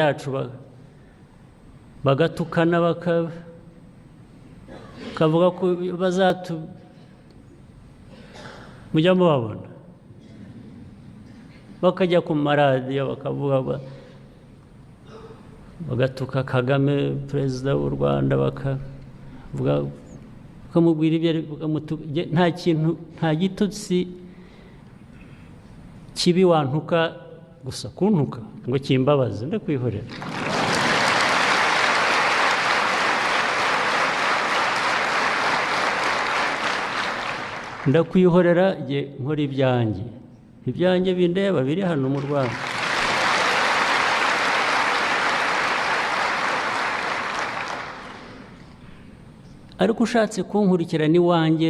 Yacu bagatukana, bakavuga ko bazatu, mujya mubabona bakajya ku maradiyo bakavuga, bagatuka Kagame, Perezida w'u Rwanda, bakavuga, bakamubwira ibyo ari, nta kintu, nta gitutsi kibi wantuka gusa kuntuka ngo kimbabaze, ndakwihorera. Ndakwihorera, jye nkora ibyanjye, ibyanjye bindeba biri hano mu Rwanda. Ariko ushatse kunkurikira n'iwanjye.